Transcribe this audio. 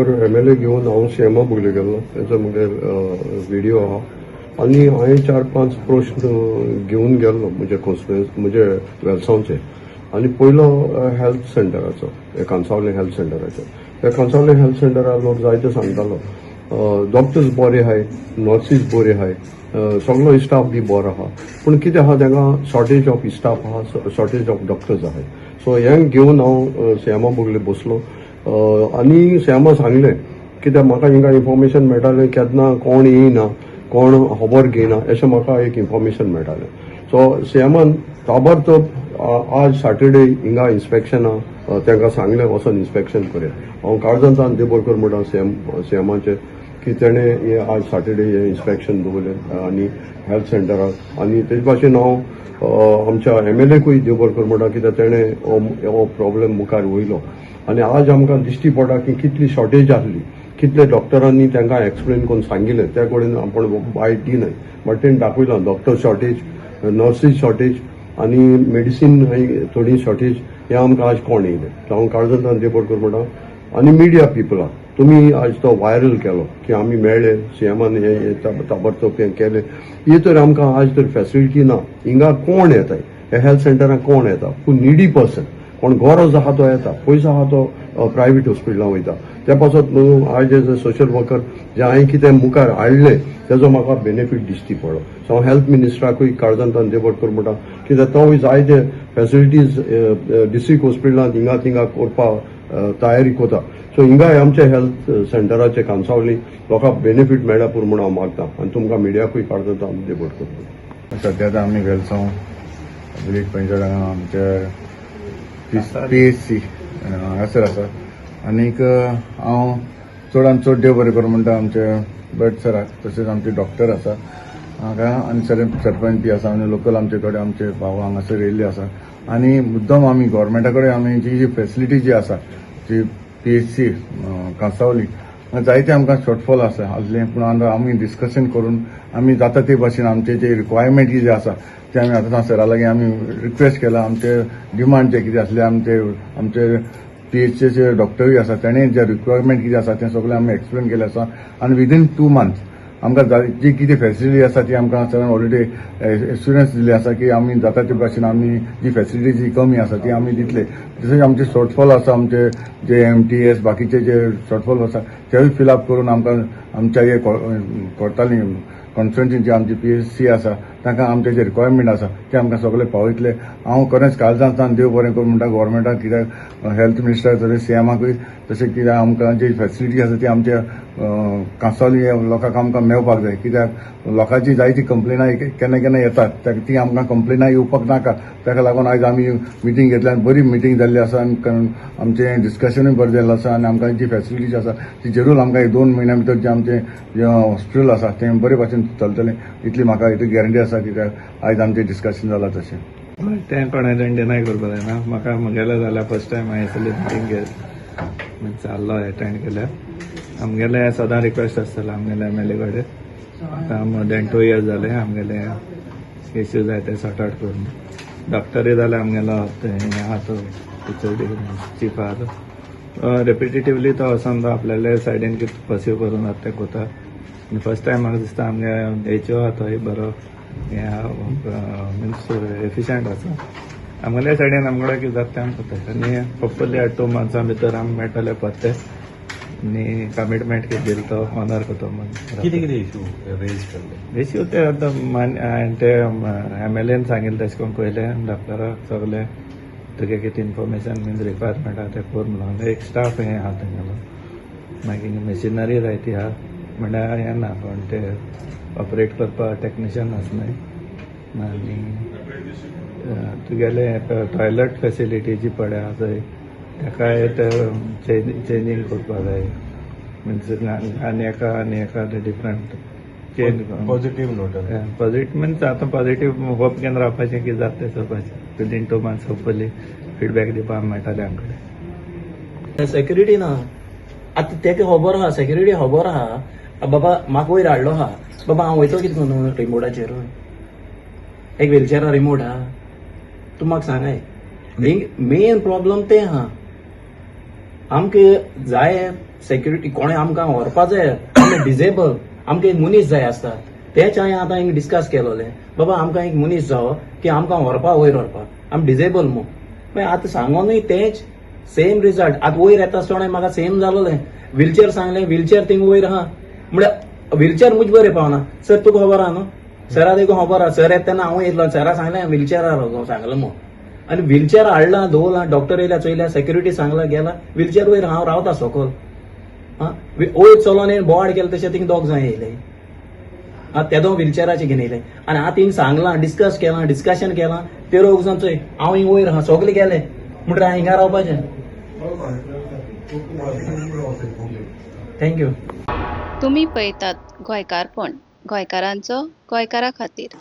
पर MLA घेवन हांव सीएमा बगले गेल्लो. तेजो म्हगे व्हिडिओ आहा आनी हांवें चार पांच प्रश्न घेवन गेल्लो म्हजे कॉन्स्टिट्युएन्स, म्हजे वेलसांवचे. आनी पयलो हेल्थ सेंटराचो, कांसावले हेल्थ सेंटराचो. त्या कांसावले हेल्थ सेंटरार लोक जायते सांगतालो, डॉक्टर्स बरे आहाय, नर्सीस बरे आहाय, सगलो स्टाफ बी बरो आहा, पूण कितें आहा, तांकां शॉर्टेज ऑफ स्टाफ आहा, शॉर्टेज ऑफ डॉक्टर्स आहाय. सो हें घेवन हांव सीएमा बगले बसलो आनी सीएमा सांगलें, कित्याक म्हाका हिंगा इन्फॉर्मेशन मेळटालें, केन्ना कोण येयना, कोण खबर घेयना, अशें म्हाका एक इन्फॉर्मेशन मेळटालें. सो सीएमान ताबडतोब आज सॅटर्डे हिंगा इन्स्पेक्शन तांकां सांगलें, वचोन इन्स्पेक्शन करया. हांव काळजांतल्यान देव बरें कर म्हणटा सीएमाचें की तेणें हे आज सॅटर्डे हें इन्स्पेक्शन दवरलें आनी हेल्थ सेंटराक. आनी तेजे भाशेन हांव आमच्या एमएलएकूय देव बरें कर म्हणटा, कित्याक तेणें हो प्रॉब्लेम मुखार वयलो आनी आज आमकां दिश्टी पडटा की कितली शॉर्टेज आसली, कितले डॉक्टरांनी तांकां एक्सप्लेन करून सांगिल्लें. त्या कडेन आपण बायट दिनाय, बट तेणी दाखयलां डॉक्टर शॉर्टेज, नर्सीस शॉर्टेज आनी मेडिसीन थोडी शॉर्टेज, हें आमकां आज कोण येयलें. सो हांव काळजांतल्यान देव बरें कर म्हणटा. आनी मिडिया पिपलाक, तुमी आज तो व्हायरल केलो की आमी मेळ्ळे सीएमान, हे ताबडतोब हें केलें. ही तर आमकां आज तर फॅसिलिटी ना. हिंगा कोण येताय? हे हेल्थ सेंटरान कोण येता? पूण निडी पर्सन, कोण गरज आहा तो येता, पयसो आहा तो प्रायवेट हॉस्पिटलां वयता. त्या पासत न्हू आज एज अ सोशल वर्कर जे हांवें कितें मुखार हाडलें, तेजो म्हाका बेनिफीट दिश्टी पडलो. सो हांव हेल्थ मिनिस्टराकूय काळजांतल्यान देव बरें कर म्हणटा, कित्याक तोवूय जायते फॅसिलिटीज डिस्ट्रिक्ट हॉस्पिटलांत हिंगा थिंगा करपाक तयारी करता. सो हिंगाय आमच्या हेल्थ सेंटराचे कांसावली लोकांक बेनिफीट मेळ्ळ्या पुरो म्हूण हांव मागता आनी तुमकां मिडियाकूय काळजांतल्यान देव बरें करता. सध्या आतां आमी वेलसांव विलेज पंचायत हांगा आमच्या पीएचसी हांगासर आसा. आनीक हांव चडान चड देव बरें करूं म्हणटा आमच्या भट सराक, तशेंच आमचे डॉक्टर आसा हांगा आनी सरपंच बी आसा आनी लोकल आमचे कडेन आमचे भाव हांगासर येयल्ले आसा. आनी मुद्दम आमी गोवोरमेंटा कडेन आमी जी जी फेसिलिटी जी आसा, जी पीएचसी कांसावली, जायते आमकां शॉर्टफॉल आसा आसलें, पूण आतां आमी डिस्कशन करून आमी जाता ते भाशेन आमचे जे रिक्वायरमेंट जे आसा ते आमी आतां सरा लागीं आमी रिक्वेस्ट केला. आमचे डिमांड जे कितें आसले, आमचे आमचे पीएचसीचे डॉक्टरूय आसा, तेणे जे रिक्वायरमेंट कितें आसा तें सगळें आमी एक्सप्लेन केलें आसा. आनी विदीन 2 मंथ आमकां जी कितें फॅसिलिटी आसा ती आमकां सरान ऑलरेडी एश्युरन्स दिल्ली आसा की आमी जाता ते भाशेन आमी जी फॅसिलिटी जी कमी आसा ती आमी दितले. तशेंच आमचे शॉर्टफॉल आसा, आमचे जे एमटीएस बाकीचे जे शॉर्टफॉल आसा तेवूय फिलअप करून आमकां आमच्या हे कोर्ताली कॉन्स्टिट्युएन्सी जी आमची पीएचसी आसा तांकां आमचे जे रिक्वायरमेंट आसा ते आमकां सगळे पावयतले. हांव खरेंच काळजांतल्यान देव बरें करूं म्हणटा गोवोरमेंटाक, कित्याक हेल्थ मिनिस्टर तशें सीएमाकूय तशें, कित्याक आमकां जी फॅसिलिटी आसा ती आमच्या कांसावली लोकांक आमकां मेळपाक जाय. कित्याक लोकांची जायती कंप्लेनां केन्ना केन्ना येतात, ती आमकां कंप्लेनां येवपाक नाका. ताका लागून आयज आमी मिटींग घेतली आनी बरी मिटींग जाल्ली आसा आनी आमचें डिस्कशनूय बरें जाल्लें आसा. आनी आमकां जी फॅसिलिटीज आसा ती जरूर आमकां एक 2 म्हयन्या भितर जें आमचें जें हॉस्पिटल आसा तें बरे भाशेन चलतलें, इतली म्हाका इतली गॅरंटी आसा, कित्याक आयज आमचें डिस्कशन जालां तशें. तें कोणें डिनाय करपाक जायना. म्हाका म्हगेलें जाल्यार फर्स्ट टायम हांवें असली मिटींग घेत मिन्स जाल्लो एटेंड केल्या. आमगेलें सदां रिक्वेस्ट आसतालें आमगेले एमएलए कडेन. आतां मोर दॅन 2 इयर्स जाले, आमगेले इश्यू जाय ते सॉर्ट आउट करून. डॉक्टरूय जाल्यार आमगेलो हें आहा तो एचओडी चीफ आहा तो रिपिटेटिवली तो वचोन तो आपल्याले सायडीन कितें पर्स्यू करून जाता तें कोता. आनी फर्स्ट टायम म्हाका दिसता आमगे एचओ आहा तोय बरो हें मिन्स एफिशंट आसा. आमगेल्या सायडीन आमगेले कितें जाता तें आमी कोता आनी होपफुली 2 मंथ्सां भितर आमी मेळटले परते आनी कमिटमेंट कितें दिल तो ऑनर करतो म्हण. कितें कितें इशू रेज केल्ले? इश्यू ते आतां हांवें ते एमएलएन सांगिल्लें तशें करून पयलें डॉक्टराक सगलें तुगे कितें इन्फॉर्मेशन मिन्स रिक्वायरमेंट आहा तें कर म्हणून. एक स्टाफ हें आहा तेंगेलो, मागीर मशिनरी जायती आहा, म्हणल्यार हें ना कोण ते ऑपरेट करपाक टॅक्निशियन आसनाय. आनी तुगेले टॉयलट फेसिलिटी जी पळय आहा थंय तेकाय ते चेंजींग करपाक जाय, मिन्स आनी एका different change. Positive note. Positive means आतां पॉझिटिव्ह होप घेवन रावपाचें की जाता तें चोवपाचें. Within 2 months hopefully feedback दिवपाक मेळटलें आमकडे. सेक्युरिटी ना. आतां तेका खबर आहा, सेक्युरिटी खबर आहा, बाबा म्हाका वयर हाडलो आहा, बाबा हांव वयतो कितें करून रिमोटाचेर? एक व्हिलचेरा रिमोट आहा, तूं म्हाका सांगाय. मेन प्रॉब्लम तें आहा. आमकां जाय सेक्युरिटी, कोणें आमकां व्हरपा जाय, आमी डिजेबल, आमकां एक मनीस जाय आसता. तेच हांवें आतां हिंग डिस्कस केलोलें, बाबा आमकां एक मनीस जावो की आमकां व्हरपा, वयर व्हरपा, आमी डिजेबल मू. मागीर आतां सांगोनूय तेंच सेम रिजल्ट. आतां वयर येता आसतना म्हाका सेम जालोलें. व्हिलचेर सांगलें, व्हिलचेर थिंग वयर आहा, म्हळ्यार व्हिलचेर मुज बरें पावना. सर, तुका खबर आहा न्हू, सरा तुका खबर आहा. सर येता तेन्ना हांव येयलो, सरा सांगलें व्हिलचेरार सांगलें मू, आनी व्हिलचेर हाडला, दवरला, डॉक्टर येयल्या, चोयल्या, सेक्युरिटी सांगला, गेला. व्हिलचेर वयर हांव रावता सोकोल. आं, वयर चलोन येवन बोवाळ केलो तशें थिंग दोग जाण येयले. आं, तेदो व्हिलचेराचे घेवन येयले आनी आतां हिंग सांगलां, डिस्कस केलां, डिस्कशन केलां. ते रोग जावन चोय हांव हिंग वयर आहा, सगळे गेले म्हणटकीर हांव हिंगा रावपाचें. Thank you. तुमी पळयतात गोंयकारपण, गोंयकारांचो गोंयकारा खातीर.